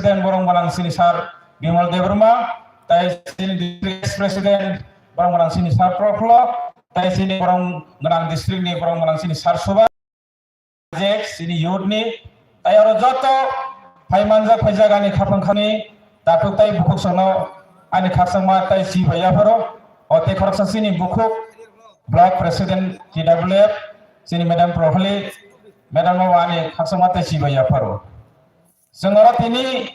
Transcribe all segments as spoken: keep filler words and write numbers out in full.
President borong gwnang chini Sir Bimal Debbarma, tai chini District Vice President borong gwnang chini Sir Profulla, tai chini borong gwnang district ni borong gwnang chini Sir Suba, je chini youth ni, tai oro joto phai manjak phaijak ani khapang khani takhuk tai bukhuk sono ani khakchangma tai si bai yapharo, o tei khoroksa chini bukhuk Block President T W F chini Madam Prohali, Madam no ani khakchangma tai si bai yapharo. Chwng oro tini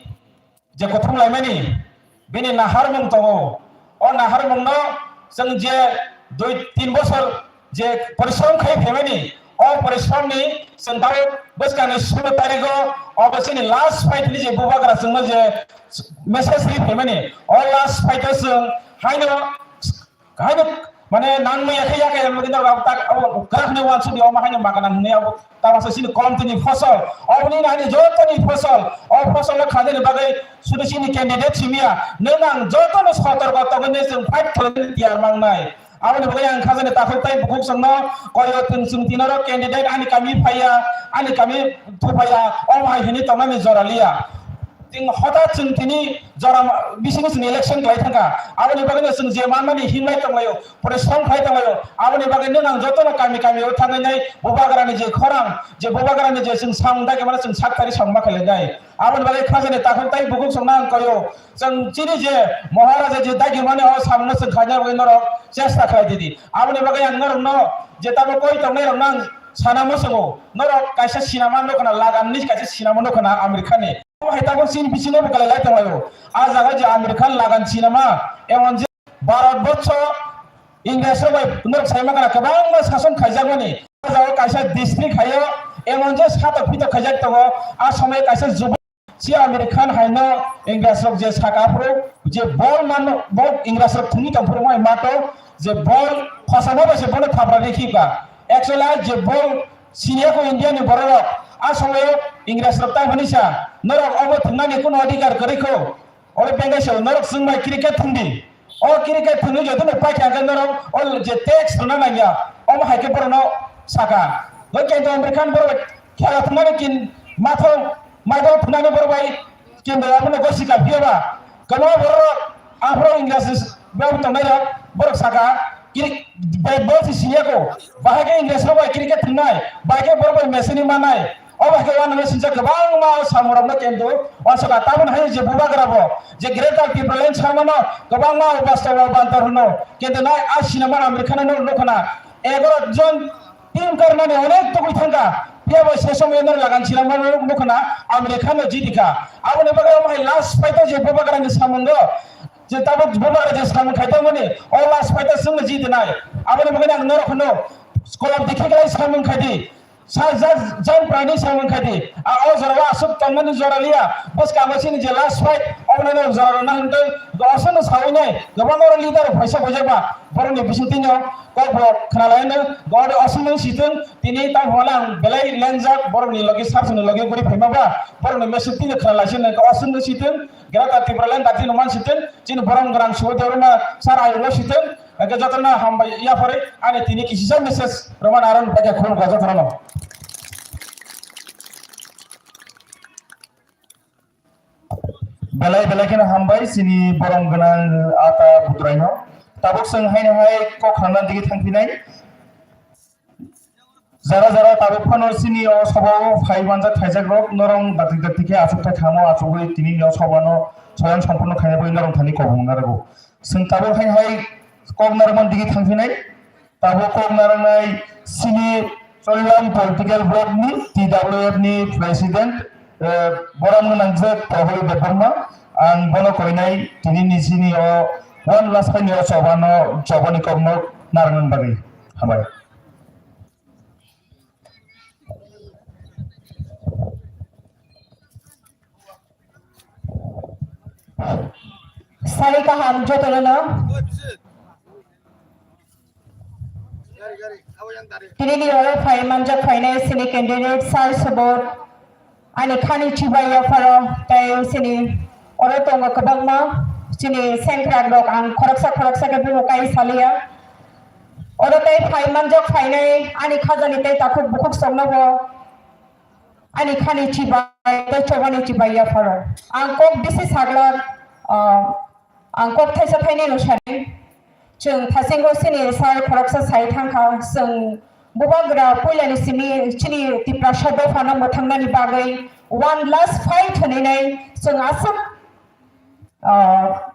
je kuthum laimani, bini naharmung tongo. O naharmungno chwng je dui tin bosor je porishrom khai phaimani, o porishromni chwng tabuk bwskangni sulo tarigo obo chini last fight ni je bubagra chwngno je message ri phaimani, o last fight o chwng haino Kahai no, mane, nang maya khe ya khe, mane, no, tak, abo, krak ne wan sudi, o, ma, haino, ma, kana, ne, abo, ta, masa, sini, kolom, tini, fosol, o, ni, nani, joto, ni, fosol, o, fosol, no, khajani, bagwi, sudi, sini, candidate, simiya, ne, nang, joto, no, sotor, ko, to, ne, sing, fight, khlai, tiyar, mang, nai, abo, ni, bagwi, ang, khajani, takhuk, tai, bukhuk, song, no, koyo, tin, sing, tin, oro, candidate, ani, kami, phaiya, ani, kami, thu, phaiya, o, ma, hai, hini, tong, nani, jora, liya. Ting hotat chwng tini jora bisingo chwng election khlai thangkha. Aboni bagwino chwng je manmani hinmai tonglaio, porishrom khlai tonglaio. Aboni bagwi nwng ang jotono kami kami o thangwi nai bubagrani je khorang, je bubagrani je chwng samung dagi mano chwng sak tari samung ma khlai nai. Aboni bagwi khajani takhuk tai bukhuk songna ang koyo. Chwng chini je Maharaja je dagi mani o samungno chwng khaina bagwi norok chesta khlai didi. Aboni bagwi ang norokno je tamo koi tongnai rokno ang sana muchungo. Norok kaisa sinama nukho na, lagan ni kaisa sinama nukho na America ni. Omo hai tabuk chini bisingo bo kwlai lai tonglaio. A jaga je American lagan sinama, emon je Bharat borsho Ingres rok bai norok sai mangkha kwbangma sason khaijakmani. A jaga kaisa district haio, emon je satok pitok khaijak tongo. A somoi kaisa jubuk si American haino Ingres rok je saka phuru je bol mano, bol Ingres rok thungwi tong phuru mai mato je bol khosamo bai se bono thapra rikhi ka. Actually a je bol Siniya ko India ni borok rok, a somoyo Ingres rok tai hwnwi sa, norok obo thwngnani kuno adhikar kwrwi kho. Oro bengai sa, norok chwng bai cricket thwngdi. O cricket thwngwi jotono paikha hwnkhe norok o je tax rwna nangya, omo hai khe borokno saka. Bo kento Amir Khan borok bai khela thwngnani kin matho, maidao thwngnani borok bai Kintu abono gosi ka phiya ba, kwbangma borok rok, aphuru English bai tongnai rok, borok saka, kiri, bai bol si siya ko, bahai khe English rok bai cricket thwngnai, bahai khe borok bai machine manai, o bahai khe uanama sincha kwbangma samung rokno kintu uansukha. Tamoni hai je bubagra bo, je Greater Tipraland samano kwbangma bastabo bantor hwno, kintu nai a sinamano Amir Khan no nukho na, egaroh jon Team karnani onek tugui thangkha, phiya bai se somoyo norok lagan sinamano nukho na Amir Khan no jiti kha. Aboni bagwi omo hai last fight o je bubagrani samungo, je tabuk bubagra je samung khai tongmani, o last fight o chwngno jitinai. Aboni bagwi ang norok hwno, kolom dikhe klai samung khai di. Sa ja-, jan prani samung khai di. A o jora o aswk tongmani jora liya. Bwskango chini je last fight, obono norok jora rwna hwnkhe, aswkno sawi nai. Kwbangma leader rok phaisa boijak ba, borokni bisingtwi no. Kok bo khwnalaino, God aswk nung situng, tini tamo hwnla ang belai lengjak, borokni logi, sarsoni logi guri phaima ba, borokni message tini khwnalaisino, aswk nung situng, Greater Tipraland dati nung man situng, chini borom gwnang Subodh Debbarma sir ayulo situng, hwnkhe jotono hambai yaphari, ani tini kisisa message romani aro nukha khe khulumkha jotono. Belai belai kheno hambai chini borom gwnang ata budrai no. Tabuk chwng haino hai kok khana digi thangphinai. Jara jara tabuk phano chini o sobo phai manjak phaijak rok norong dakti dakti khe achuk thai thamo achugwi tini o sobo no soyang sompurno khaina bagwi norong thani kobong narwgo. Chwng tabuk haino hai kok narwkmani digi thangphinai. Tabuk kok narwknai chini Choliram Political Block ni T W F ni President, eh, borom gwnang je Prabhali Debbarma, ang bono koinai tini ni chini o one last ni o choba no, choba ni kok no narwknani bagwi. Hambai. Sari kaham jotono no. Tini ni oro phai manjak phainai chini candidate Sir Subodh, ani khani chubai yapharo tei chini oro tongo kwbangma chini sengkrak rok, ang khoroksa khoroksa khe bumo kai saliya. Oro tei phai manjak phainai ani khajani tei takhuk bukhuk songno bo ani khani chibai tei chobani chibai yapharo. Ang kok bisi saglak, ah, ang kok thaisa thainwi rw sari. Chwng thasingo chini sir khoroksa sai thangkha, chwng bubagra puilani simi chini Tiprasa dophano mwthangnani bagwi one last fight hwnwi nai chwng aswk ah,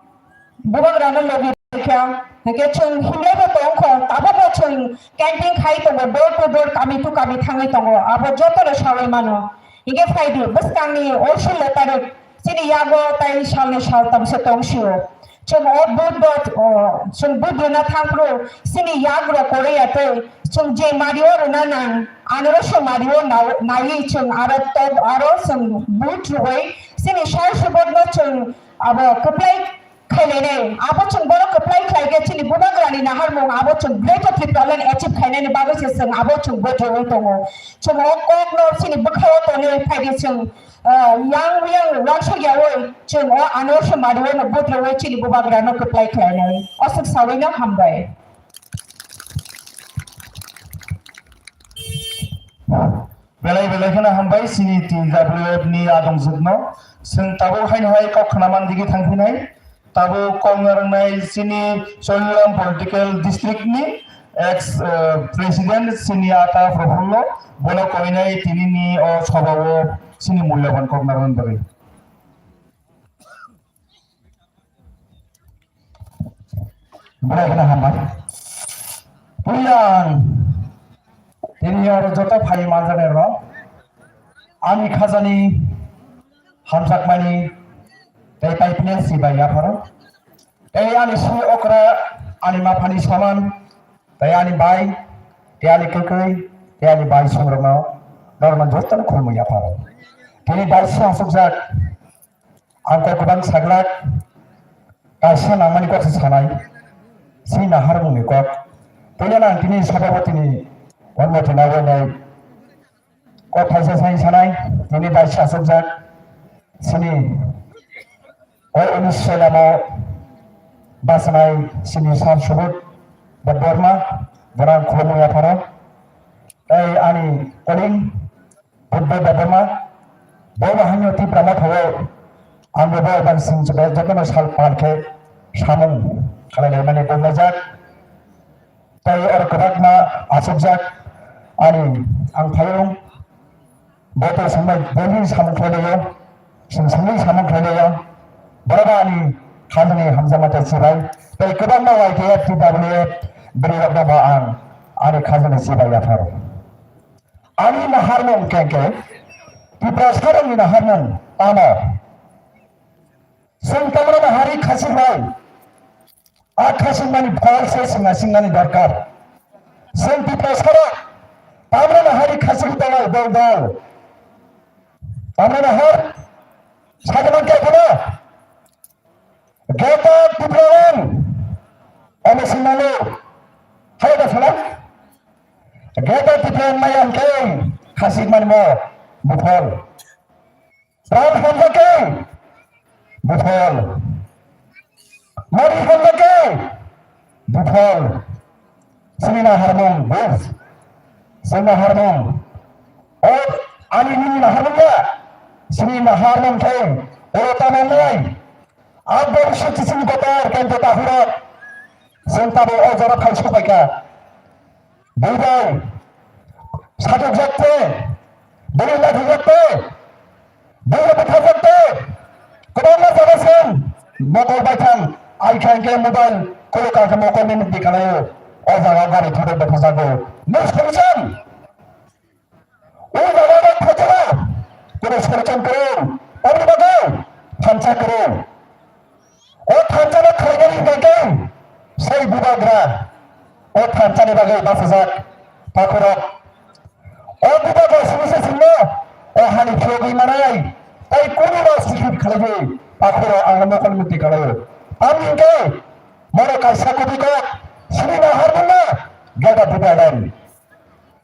bubagrano logi kha, hwnkhe chwng himlaibo tongkho, tabukbo chwng campaign khai tongo, door to door, kami to kami thangwi tongo, abo jotono sawi mano. Hwnkhe phaidi, bwskangni o sulo tarik, chini yago tai salni sal tamse tongsio. Chwng o vote bo, o, chwng vote rwna thangphuru, chini yagrok kwrwi ya tei, chwng je mario rwna nang, anoro se mario nai-, naiwi chwng aro to, aro chwng vote rwui, chini sal subodno chwng abo kwplai khainai, abo chwng bono kwplai khlai khe chini bubagrani naharmung abo chwng Greater Tipraland achieve khainani bagwi se chwng abo chwng bwtharwi tongo. Chwng o kokno chini bwkhao tonwi phaidi chwng, ah, yang yang wansuk yaui chwng o ano se mario no bwtharwi chini bubagrano kwplai khlainai. Aswk sawino hambai. Belai belai kheno hambai chini T W F ni adongjwkno. Chwng tabuk haino hai kok khna man digi thangphinai. Tabuk kok narwknai chini Chorigram political district ni ex, eh, president chini ata Prafullo, bono koinai tinini o sobao chini mulyaban kok narwknani bagwi. Belai kheno hambai. Puila ang tini oro joto phai manjak rok ani khajani hamjakmani tei paipinai si bai yapharo. Tei ani si okra ani maphani saman tei ani bai tei ani kwkwi tei ani bai songrokno norokno jotono khulumui yapharo. Tini bai si asukjak. Ang kok kwbang saglak, kaisa nangmani kok se sanai, si naharmungni kok. Puila ang tini sababotini onmoti naiwi nai kok thaisa sai sanai, tini bai si asukjak, sini o unis soilamo bachwnai sini sar subut Debbarma, borang khulumui yapharo. Tei ani koling Buddha Debbarma, bo bahai no Tipra Motha o ang bo bai sing jotono sal pal khe samung khalai lai mani bubaijak. Tei oro kwbangma achukjak ani ang phaiyung, bo to songbai boni samung khlai lai o, sing songni samung khlai lai o, borok ani khajani hamjakma tei chibai, tei kwbangma Y T F, T W F bwrwi rok no bo ang ani khajani chibai yapharo. Ani naharmung khe, khe Tiprasarokni naharmung tamo? Chwng tamrwna hari khachik bai, a khachikmani phol se chwng naisingmani dorkar. Chwng Tiprasarok tamrwna hari khachik tongo dol dol. Tamrwna har sakhe mankhe kheno Greater Tipraland, M S C Nalo, hai da phala? Greater Tipraland maya hwnkhe khachik mani mo buphol. Pran hamjakhe buphol. Mari hamjakhe buphol. Sini naharmung bus. Sini naharmung. O ani nini naharmung ya. Sini naharmung khe o tamo nai. Aboni sukti sini kotor kento tahurok. Sini tabo o jora phai sopaika. Buibai. Satok jakte. Bini lathi jakte. Bini bukha jakte. Kwbangma jaga sing. Mokol baithang. Ai kha hwnkhe mobile. Kolo kha hwnkhe mokol ni mukti kalaio. O jaga gari thudok bwthajago. Nung solution. O jaga bai khajago. Kolo solution kwrwng. Oboni bagwi thansa kwrwng. O thansa no khlainani hwnkhe sei bubagra o thansa ni bagwi bachajak takhurok. O bubagra simi se singno o hani phiyogwi manai tei kunu no sikip khlaiwi takhurok ang mokol muti kalaio. Tamni hwnkhe bono kaisa kubui kok simi naharmung no gada bubagra.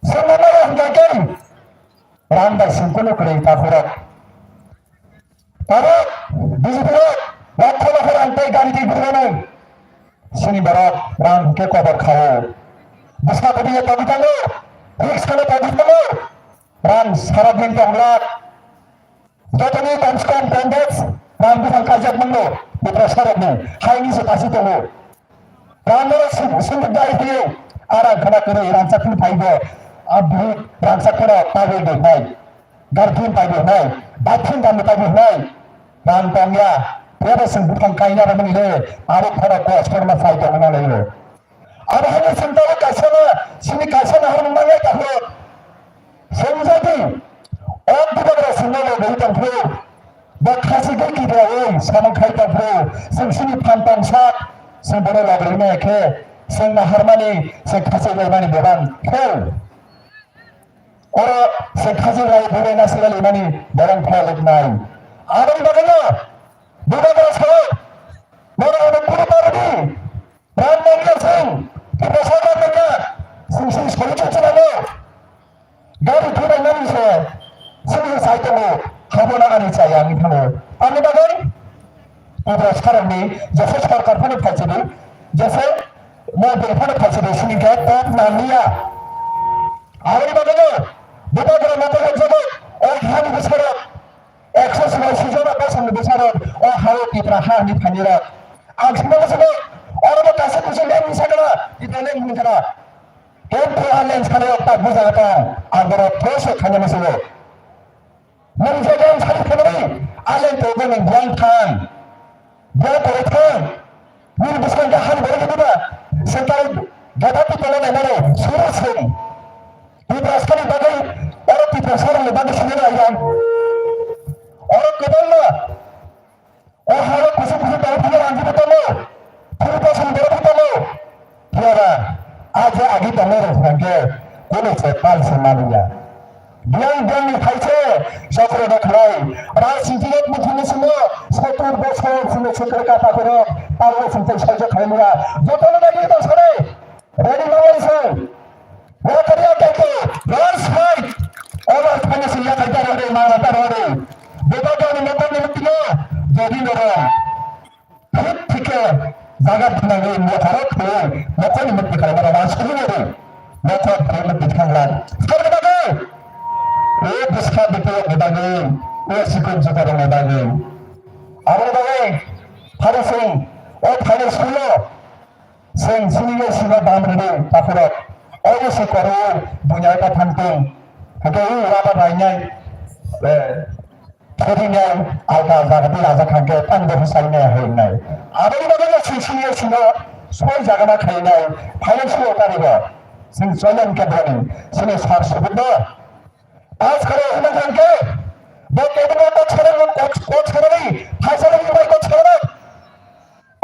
Songno maya hwnkhe rang bai sing kunu kwrwi takhurok. Tabuk B J P rok lakho lakho rang tei gari tei bwrwino sini borok rang hwnkhe kobor khao. Bwsa kwbwi togwi thango, risk kheno togwi thango. Rang sara din tong lak. Jotoni komse kom pondros rang bufang kaijak mano. Putra sarokni haini se kasi tongo. Rang no sum-, sumuk dai hiyo. Arang khana kene rangsa phun phaibo. Abhi rangsa khana pagol de hai. Garphin phaibo hai. Bathin dam phaibo hai. Rang tongya. Pura sing bufang kaina ramani le. Aro khana ko astor ma sai tongna le. Abo hai sing tao kaisa na, sini kaisa na hwn mangai ta hwn. Swngjadi, o Bubagra swngnai logwi tongphuru, bo khasi gwi kiphilaiwi samung khai tongphuru, chwng chini phan tong sak, chwng bono logwi maya khe, chwng naharmani, chwng khasi laimani bebang phel. Oro chwng khasi lai bebak na sila laimani bebang phel wngnai. Aboni bagwino Bubagra sao, bono ano kunu parodi, Ram nangya sing, Tiprasa ram nangya, sing sing solution chalano. Gari thunai nani se, sing sing sai tongo, habo na ani chaya ani thango. Ani bagwi, Tiprasa rokni, jese sarkar phano phaisidi, jese mobile phano phaisidi, sini khe top nangya. Aboni bagwi no, Bubagra motor hokjago, o hani bwsarok, Ekso swnai sijora bosongni bwsarok o hao Tipra ha hwnwi phainirok. Ang swngo bwswgo, orobo kaisa kusu leng ni sakala, Tipra leng hwnwi khana. Kemtwi a leng sanai o tak bujaga tong, ang borok thosok khaina bwswgo. Nwng je leng sani khainani, a leng tongwi nwng biyang thang. Biyang tongwi thang. Nini bwskango khe hani borok wngkha ba? Swngchar gada twi tongna nainani suru swng. Tiprasani bagwi, oro Tiprasarokni bagwi swngna nai ang. Oro kwbangma, o haro kusu kusu tongwi phano rangjibo tongo. Phuru bosong borokbo tongo. Phiya ba, a je agi tongnai rok hwnkhe kunu se pal se maliya. Biyang biyangni phaise chokro no khlai. Rajniti rok muthungni simo sotur bosor sini chokro kapa khoro parlo sumtai saijo khlaimura. Jotono nagwi tong sare. Ready mangai se. Wakari akai to. Raj fight. Ola thani se yakai ta rode mala ta rode. Beba gani motor ni mutino. Jadi noro. Thik thike jaga thinangwi motharo thwi mokhorni mukti khlaimano wansukgwi nadi. Mokhor thwi mukti thangla. Sar gwnagwi. O bwskha bipolokni bagwi, o sikon jukarokni bagwi. Aboni bagwi phano chwng o phainai school-o chwng senior senior bam rwdi takhurok. O bwswk kwrwi buinai ta thangtong. Hwnkhe o rubber rainai, eh, Thwdinai alka alka khe bwlajak kha khe tang bo hwnsainai hwnwi. Aboni bagwi no chwng senior sino soi jagana khainai financial tarigo chwng joining khe boni sini sar subutno pass khare hwnwi thang khe bo cabinet o chhara coach chhara bai phaisala ni bai coach chhara.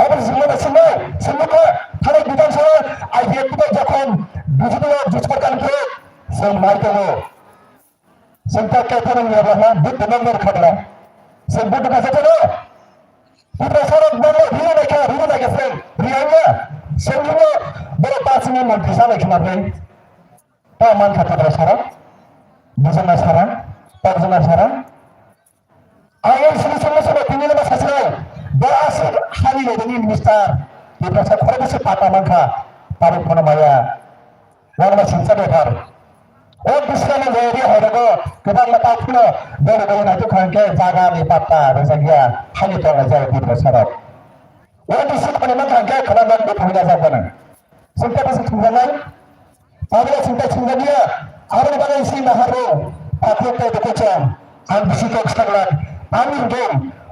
Abo jingma da sini sini kha thani bidan sa I P F jokhon B J P o jiskorkan khe chwng mai tongo. Sengta kaitorong ni abahna buddha nang nor khadra. Seng buddha kasa tano. Buddha sarok bangla hino naikha, hino naikha seng. Riyangya. Seng hino boro pasini montri sa naikha nabai. Ta man kha buddha sarok. Bujana sarang. Pokjana sarang. Ang sini sini sini tini nama sasirang. Boro asik hani ni minister. Buddha sa khoro bisi pata man kha. Tarik kono maya. Wangma singsa dothar. O bwskangni area hai rogo kwbangma takhukno dole dole naituk kha hwnkhe jaga ni patta rwjakya hani tongnai jaga Tiprasa rok. O bisi khani mankha hwnkhe khana nok bwthawi najak gwnang. Singta bisi thwngjaknai. Tabukno singta thwngjakya. Aboni bagwi isi naharno takhuk tei dukuchang ang bisi kok saglak. Ani hwnkhe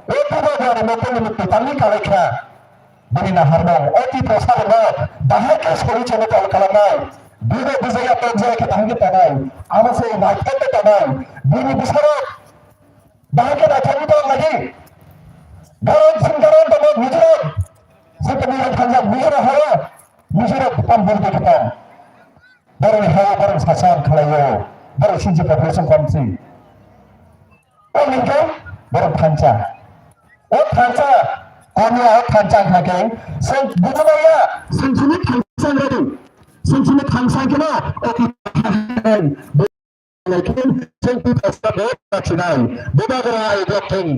o Bubagrani mokolni mukti tangwi kalaikha. Bini naharmung o Tiprasa rokno bahai khe solution ni tol kalamnai, bibo bujaya tokjaya khe bahai khe tongnai, amo se naithok khe tongnai, bini bwsarok bahai khe naithok ni tong lagi. Garon sing garon tongo Mizoram, sing tongwi rok thangjak Mizoram haro, Mizoram tam bul khe tong. Borokni hao borok sasan khlaio, borok sinchi population komsi. O hwnkhe borok thansa. O thansa, komiya o thansa wngkha khe, chwng bukhumaya, chwng sini thansa wngkha di. Chwng sini thansa wngkhe no, o khe chwng thansa bo rachunai. Bubagra ai rok thwng,